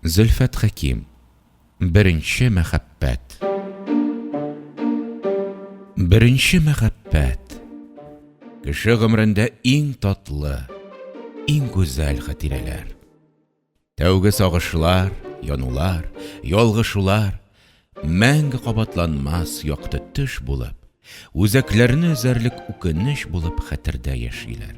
Зөлфәт Хәким. Беренче мәхәббәт. Беренче мәхәббәт. Кеше гомерендә иң татлы, иң гүзәл хатирәләр. Тәүге сагышлар, янулар, ялгышулар мәңге кабатланмас якты төш булып, үзәкләрне өзәрлек үкенеч булып хәтердә яшиләр.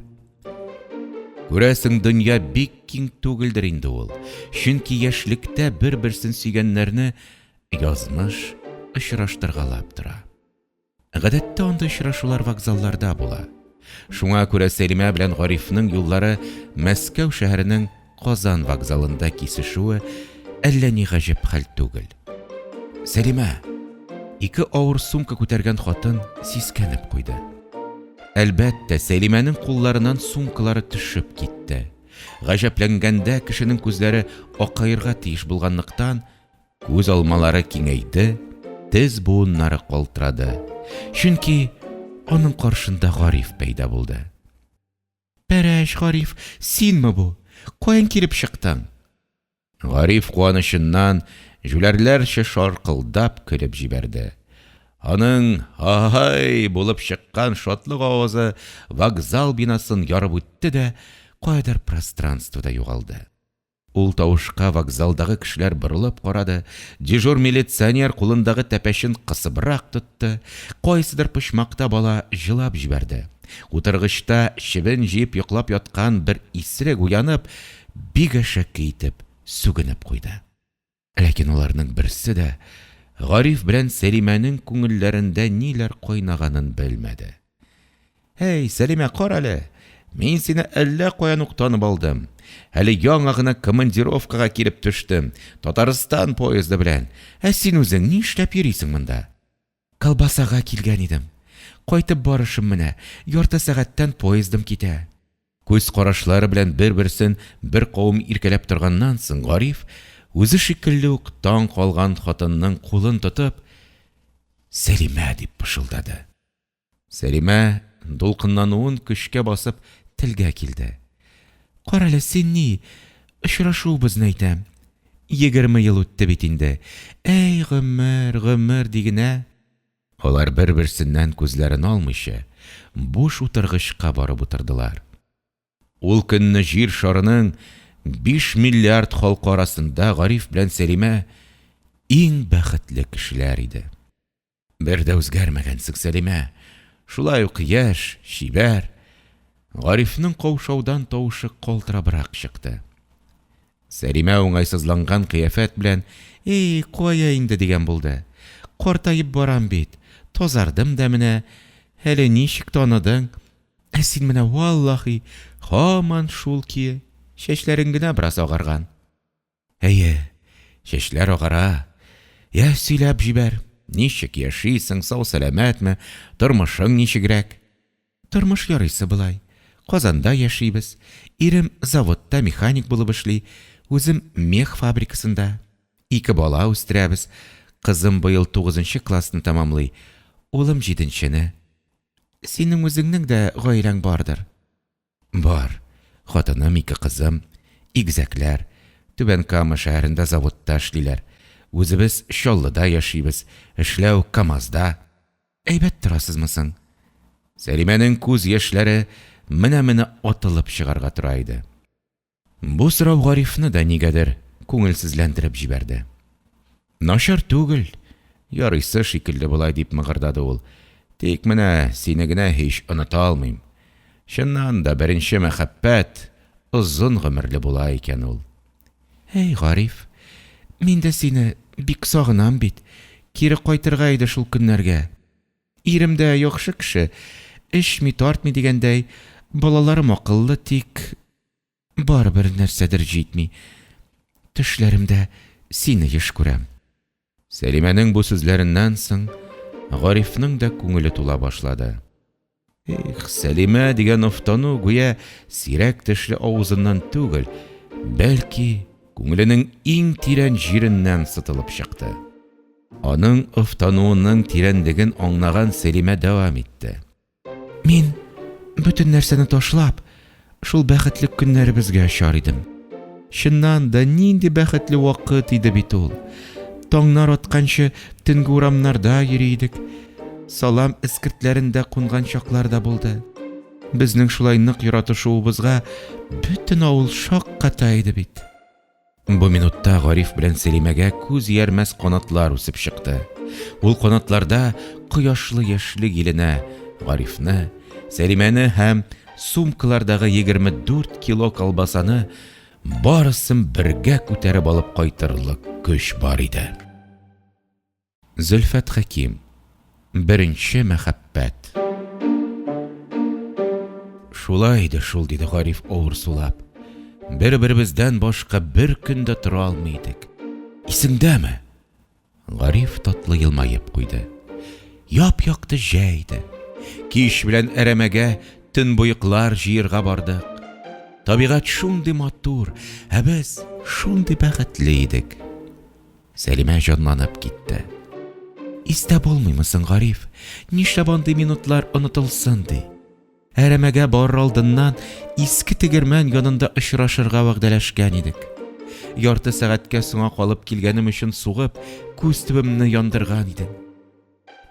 Күрәсең, дөнья бик киң түгелдер инде ул, чөнки яшьлектә бер-берсен сөйгәннәрне язмыш очраштыргалап тора. Гадәттә андый очрашулар вокзалларда була. Шуңа күрә Сәлимә белән Гарифның юллары Мәскәү шәһәренең Казан вокзалында кисешүе әллә ни гаҗәп хәл түгел. Сәлимә! Ике авыр сумка күтәргән хатын сискәнеп куйды. Әлбәттә, Сәлимәнең кулларыннан сумкалары төшеп китте. Гаҗәпләнгәндә кешенең күзләре акаерга тиеш булганлыктан, күз алмалары киңәйде, тез буыннары калтырады. Чөнки аның каршында Гариф пәйда булды. Пәрәш, Гариф, синме бу? Каян килеп чыктың? Гариф куанычыннан җүләрләрчә шаркылдап көлеп җибәрде. Аның һай булып чыккан шатлык авазы вокзал бинасын ярып үтте дә каядыр пространствода югалды. Ул тавышка вокзалдагы кешеләр борылып карады, дежур милиционер кулындагы тәпәчен кысыбрак тотты, кайсыдыр почмакта бала җылап җибәрде. Утыргычта чебен җыеп йоклап яткан бер исерек уянып, бик әшәке итеп сүгенеп куйды. Ләкин аларның берсе дә Гариф белән Сәлимәнең күңелләрендә ниләр кайнаганын белмәде. Әй, Сәлимә, карале, мин сине әллә каян ук танып алдым. Әле яңа гына командировкага килеп төштем, Татарстан поезды белән. Ә син үзең нишләп йөрисең монда? Колбасага килгән идем. Кайтып барышым менә, ярты сәгатьтән поездым китә. Күз карашлары белән бер-берсен бер кавым иркәләп торганнан соң, Гариф, үзе шикелле үк таң калган хатынның кулын тотып, Сәлимә! дип пышылдады. Сәлимә, дулкынлануын көчкә басып, телгә килде. Карале, син ни, очрашуыбызны әйтәм. 20 ел үтте бит инде. Әй, гомер, гомер диген, ә? Алар бер-берсеннән күзләрен алмыйча, буш утыргычка барып утырдылар. Ул көнне Җир шарының 5 миллиард халкы арасында Гариф белән Сәлимә иң бәхетле кешеләр иде. Бер дә үзгәрмәгәнсең, Сәлимә. Шулай ук яшь, чибәр. Гарифның каушаудан тавышы калтырабрак чыкты. Сәлимә уңайсызланган кыяфәт белән, Эй, кая инде, дигән булды. Картаеп барам бит. Тазардым да менә. Әле ничек таныдың? Ә син менә, валлаһи, һаман шул көе. Чәчләрең генә бераз агарган. Әйе, чәчләр агара. Йә, сөйләп җибәр, ничек яшисең, сау-сәламәтме, тормышың ничегрәк? Тормыш ярыйсы болай. Казанда яшибез. Ирем заводта механик булып эшли, үзем мех фабрикасында. Ике бала үстерәбез. Кызым быел тугызынчы классны тәмамлый, улым җиденчене. Синең үзеңнең дә гаиләң бардыр? Бар. Хатыным, ике кызым. Игезәкләр. Түбән Кама шәһәрендә заводта эшлиләр. Үзебез Чаллыда яшибез, эшләү КАМАЗда. Әйбәт торасызмы соң? Сәлимәнең күз яшьләре менә-менә атылып чыгарга тора иде. Бу сорау Гарифны да нигәдер күңелсезләндереп җибәрде. Начар түгел, ярыйсы шикелле болай, дип мыгырдады ул. Тик менә сине генә һич оныта алмыйм. Чыннан да, беренче мәхәббәт озын гомерле була икән ул. Әй, Гариф, мин дә сине бик сагынам бит. Кире кайтырга иде шул көннәргә. Ирем дә яхшы кеше, эчми-тартмый дигәндәй, балаларым акыллы, тик барыбер нәрсәдер җитми. Төшләремдә сине еш күрәм. Сәлимәнең бу сүзләреннән соң Гарифның да күңеле тула башлады. Эх, Сәлимә дигән офтану гүя сирәк тешле авызыннан түгел, бәлки күңеленең иң тирән җиреннән сытылып чыкты. Аның офтануының тирәнлеген аңнаган Сәлимә дәвам итте. Мин, бөтен нәрсәне ташлап, шул бәхетле көннәребезгә очар идем. Чыннан да, нинди бәхетле вакыт иде бит ул! Таңнар атканчы төнге урамнарда йөри идек. Салам эскертләрендә кунган чаклар да булды. Безнең шулай нык яратышуыбызга бөтен авыл шакката иде бит. Бу минутта Гариф белән Сәлимәгә күз иярмәс канатлар үсеп чыкты. Ул канатларда кояшлы яшьлек иленә Гарифны, Сәлимәне һәм сумкалардагы 24 кило колбасаны барысын бергә күтәреп алып кайтырлык көч бар иде. Зөлфәт Хәким. Беренче мәхәббәт. Шулай иде шул, диде Гариф авыр сулап. Бер-беребездән башка бер көн дә тора алмый идек. Исеңдәме? Гариф татлы елмаеп куйды. Яп-якты җәй иде. Кич белән әрәмәгә төнбоеклар җыерга бардык. Табигать шундый матур, ә без шундый бәхетле идек. Сәлимә җанланып китте. Истә булмыймы соң, Гариф? Нишләп андый минутлар онытылсын ди? Әрәмәгә барыр алдыннан иске тегермән янында очрашырга вәгъдәләшкән идек. Ярты сәгатькә соңа калып килгәнем өчен сугып, күз төбемне яндырган идең.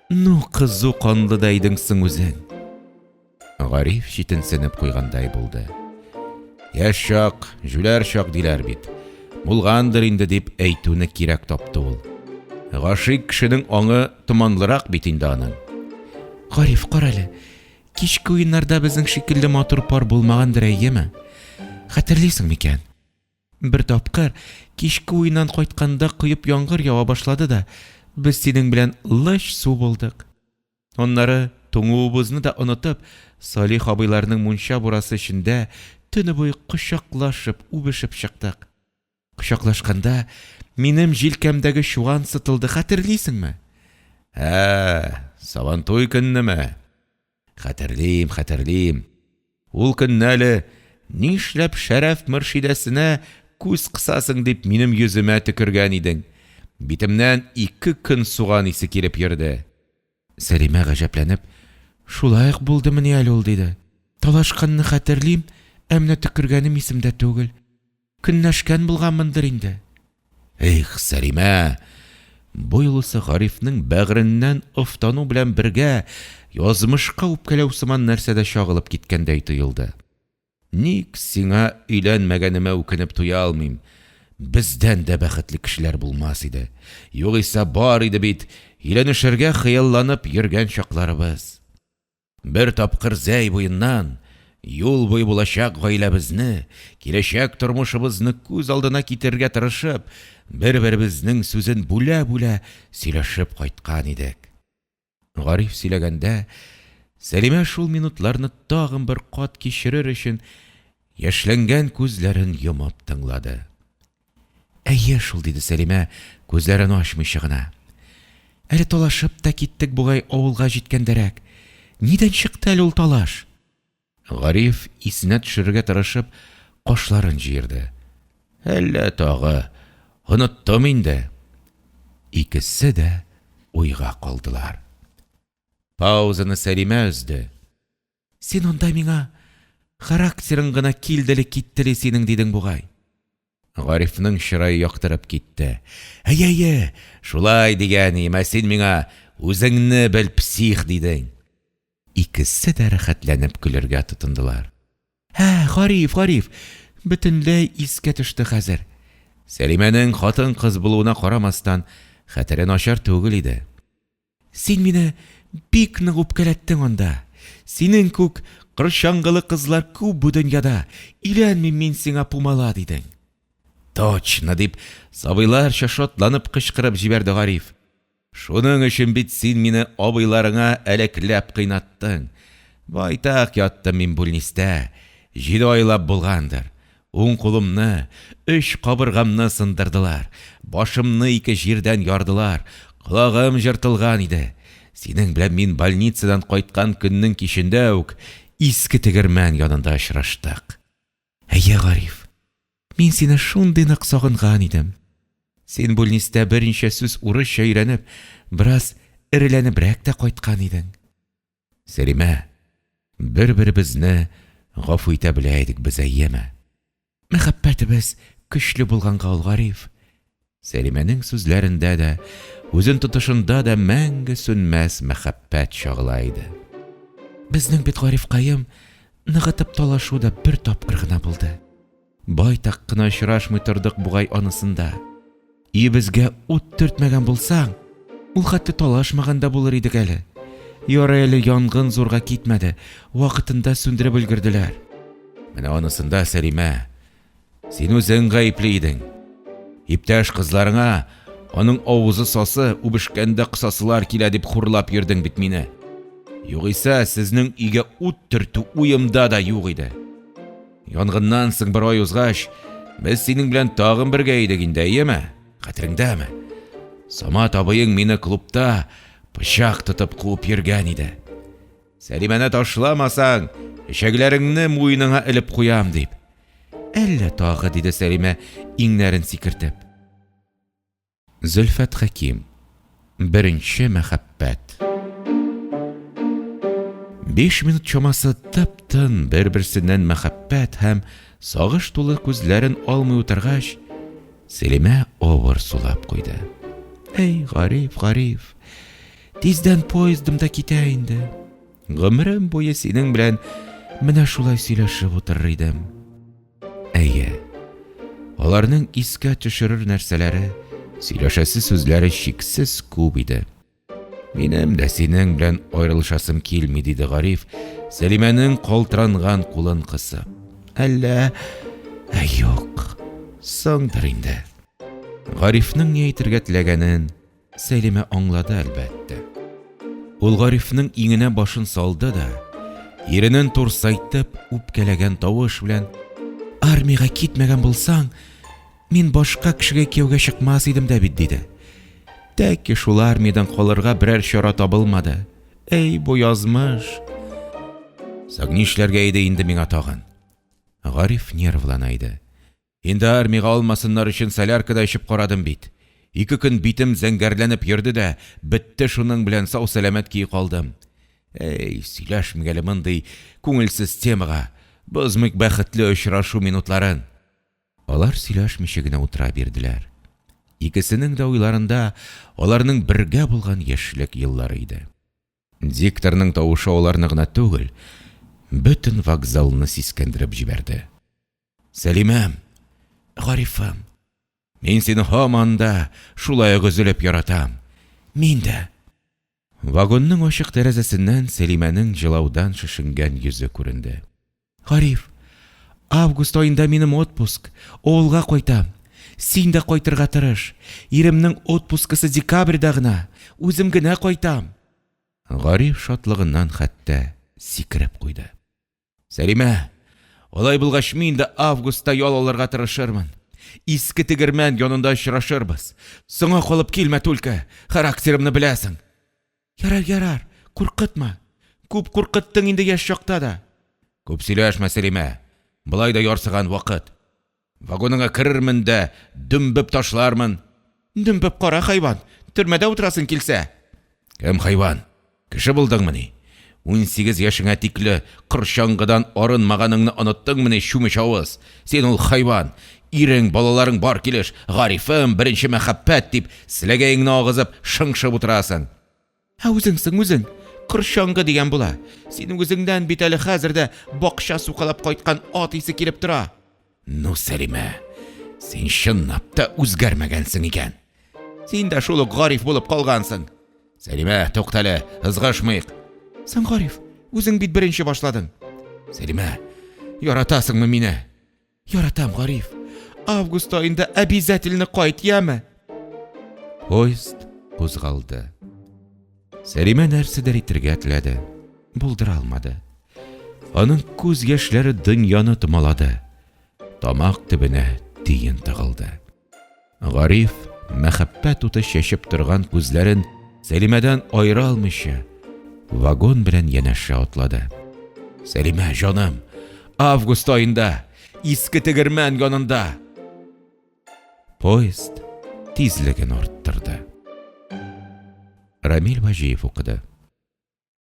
Ну, кызу канлы да идең соң үзең. Гариф читенсенеп куйгандай булды. Яшь чак, җүләр чак диләр бит. Булгандыр инде дип әйтүне кирәк тапты ул. Гашыйк кешенең аңы томанлырак бит инде аның. Гариф, карале, кичке уеннарда безнең шикелле матур пар булмагандыр, әйеме? Хәтерлисең микән? Бер тапкыр кичке уеннан кайтканда коеп яңгыр ява башлады да, без синең белән лыч су булдык. Аннары, туңуыбызны да онытып, Салих абыйларның мунча бурасы эчендә төне буе кочаклашып, үбешеп чыктык. Кочаклашканда минем җилкәмдәге чуан сытылды, хәтерлисеңме? Ә, Сабантуй көннеме? Хәтерлим, хәтерлим. Ул көнне әле, нишләп Шәрәф Мөршидәсенә күз кысасың дип минем йөземә төкергән идең. Битемнән ике көн суган исе килеп йөрде. Сәлимә гаҗәпләнеп, Шулай ук булдымыни әле ул, диде. Талашканны хәтерлим, ә менә төкергәнем исемдә түгел. Көнләшкән булганмындыр инде. Эх, Сәлимә! Бу юлысы Гарифның бәгыреннән офтану белән бергә язмышка үпкәләү сыман нәрсә дә чагылып киткәндәй тоелды. Ник сиңа өйләнмәгәнемә үкенеп туя алмыйм. Бездән дә бәхетле кешеләр булмас иде. Югыйсә бар иде бит өйләнешергә хыялланып йөргән чакларыбыз. Бер тапкыр Зәй буеннан, юл буе булачак гаиләбезне, киләчәк тормышыбызны күз алдына китерергә тырышып, бер-беребезнең сүзен бүлә-бүлә сөйләшеп кайткан идек. Гариф сөйләгәндә, Сәлимә шул минутларны тагын бер кат кичерер өчен яшьләнгән күзләрен йомып тыңлады. Әйе шул, диде Сәлимә, күзләрен ачмыйча гына. Әле талашып та киттек бугай авылга җиткәндәрәк. Нидән чыкты әле ул талаш? Гариф, исенә төшерергә тырышып, кашларын җыерды. Әллә тагы, оныттым инде. Икесе дә уйга калдылар. Паузаны Сәлимә өзде. Син анда миңа характерың гына килделе-киттеле синең дидең бугай. Гарифның чырае яктырып китте. Әйе, әйе, шулай дигән ием, ә син миңа үзеңне бел, псих дидең. Икесе дә рәхәтләнеп көлергә тотындылар. Ә, Гариф, Гариф, бөтенләй искә төште хәзер. Сәлимәнең хатын-кыз булуына карамастан, хәтере начар түгел иде. Син мине бик нык үпкәләттең анда. Синең күк корчаңгылы кызлар күп бу дөньяда, өйләнмим мин сиңа, пумала, дидең. Точно, дип, сабыйларча шатланып кычкырып җибәрде Гариф. Шуның өчен бит син мине абыйларыңа әләкләп кыйнаттың. Байтак яттым мин бүлнистә, җиде айлап булгандыр. Уң кулымны, өч кабыргамны сындырдылар, башымны ике җирдән ярдылар, колагым җыртылган иде. Синең белән мин больницадан кайткан көннең кичендә үк иске тегермән янында очраштык. Әйе, Гариф, мин сине шундый нык сагынган идем. Син бүлнистә берничә сүз урысча өйрәнеп, бераз эреләнебрәк тә кайткан идең. Сәлимә, бер-беребезне гафу итә белә идек без, әйеме? Мәхәббәтебез Көчле булганга ул, Гариф. Сәлимәнең сүзләрендә дә, үзен тотышында да мәңге сүнмәс мәхәббәт чагыла иде. Безнең бит, Гарифкаем, ныгытып талашу да бер тапкыр гына булды. Байтак кына очрашмый тордык бугай анысында. Өебезгә ут төртмәгән булсаң, ул хәтле талашмаган да булыр идек әле. Ярый әле янгын зурга китмәде, вакытында сүндереп өлгерделәр. Менә анысында, Сәлимә, син үзең гаепле идең. Иптәш кызларыңа аның авызы сасы, үбешкәндә кысасылар килә дип хурлап йөрдең бит мине. Югыйсә, сезнең өйгә ут төртү уемда да юк иде. Янгыннан соң бер ай узгач, без синең белән тагын бергә идек инде, әйеме? Хәтереңдәме? Самат абыең мине клубта пычак тотып куып йөргән иде. Сәлимәне ташламасаң, эчәгеләреңне муеныңа элеп куям, дип. Әллә тагы, диде Сәлимә, иңнәрен сикертеп. Зөлфәт Хәким. Беренче мәхәббәт. Биш минут чамасы тып-тын бер-берсеннән мәхәббәт һәм сагыш тулы күзләрен алмый утыргач, Сәлимә авыр сулап куйды. Әй, Гариф, Гариф, тиздән поездым да китә инде. Гомерем буе синең белән менә шулай сөйләшеп утырыр идем. Әйе, аларның искә төшерер нәрсәләре, сөйләшәсе сүзләре чиксез күп иде. Минем дә синең белән аерылышасым килми, диде Гариф, Сәлимәнең калтыранган кулын кысып. Әллә, ә юк, соңдыр инде. Гарифның ни әйтергә теләгәнен Сәлимә аңлады, әлбәттә. Ул Гарифның иңенә башын салды да, иренен турсайтып, үпкәләгән тавыш белән: "Армиягә китмәгән булсаң, мин башка кешегә кияүгә чыкмас идем дә бит", диде. Тәки шул армиядән калырга берәр чара табылмады. Әй, бу язмыш! Соң нишләргә иде инде миңа тагын? Гариф нервлана иде. Инде армиягә алмасыннар өчен солярка да эчеп карадым бит. Ике көн битем зәңгәрләнеп йөрде дә, бетте шуның белән сау-сәламәт көе калдым. Әй, сөйләшмик әле мондый күңелсез темага, бозмыйк бәхетле очрашу минутларын. Алар сөйләшмичә генә утыра бирделәр. Икесенең дә уйларында аларның бергә булган яшьлек еллары иде. Дикторның тавышы аларны гына түгел, бөтен вокзалны сискәндереп җибәрде. Сәлимәм! Гарифым! Мин сине һаман да шулай ук өзелеп яратам. Мин дә! Вагонның ачык тәрәзәсеннән Сәлимәнең җылаудан шешенгән йөзе күренде. Гариф, август аенда минем отпуск, авылга кайтам. Син дә кайтырга тырыш. Иремнең отпускысы декабрьдә гына, үзем генә кайтам. Гариф шатлыгыннан хәтта сикереп куйды. Сәлимә, алай булгач мин дә августта ял алырга тырышырмын. Иске тегермән янында очрашырбыз. Соңа калып килмә түлке, характерымны беләсең. Ярар, ярар, куркытма. Күп куркыттың инде яшь чакта да. Күп сөйләшмә, Сәлимә. Болай да ярсыган вакыт. Вагоныңа керермен дә, дөмбеп ташлармын. Дөмбеп кара, хайван, төрмәдә утырасың килсә. Кем хайван? Кеше булдыңмыни? 18 яшеңә тикле корчаңгыдан арынмаганыңны оныттыңмыни, чүмеч авыз? Син ул хайван, ирең, балаларың бар килеш, Гарифым, беренче мәхәббәт дип, селәгәеңне агызып, шыңшып утырасың. Ә үзең соң, үзең! Корчаңгы дигән була. Синең үзеңнән бит әле хәзер дә бакча сукалап кайткан ат исе килеп тора. Ну, Сәлимә, син чынлап та үзгәрмәгәнсең икән. Син дә шул ук Гариф булып калгансың. Сәлимә, туктале, ызгышмыйк. Соң, Гариф, үзең бит беренче башладың. Сәлимә, яратасыңмы мине? Яратам, Гариф. Август аенда обязательно кайт, яме? Поезд кузгалды. Сәлимә нәрсәдер әйтергә теләде, булдыра алмады. Аның күз яшьләре дөньяны томалады. Тамак төбенә төен тыгылды. Гариф, мәхәббәт уты чәчеп торган күзләрен Сәлимәдән аера алмыйча, вагон белән янәшә атлады. Сәлимә, җаным, август аенда, иске тегермән янында! Поезд тизлеген арттырды. Рамил Вәҗиев укыды.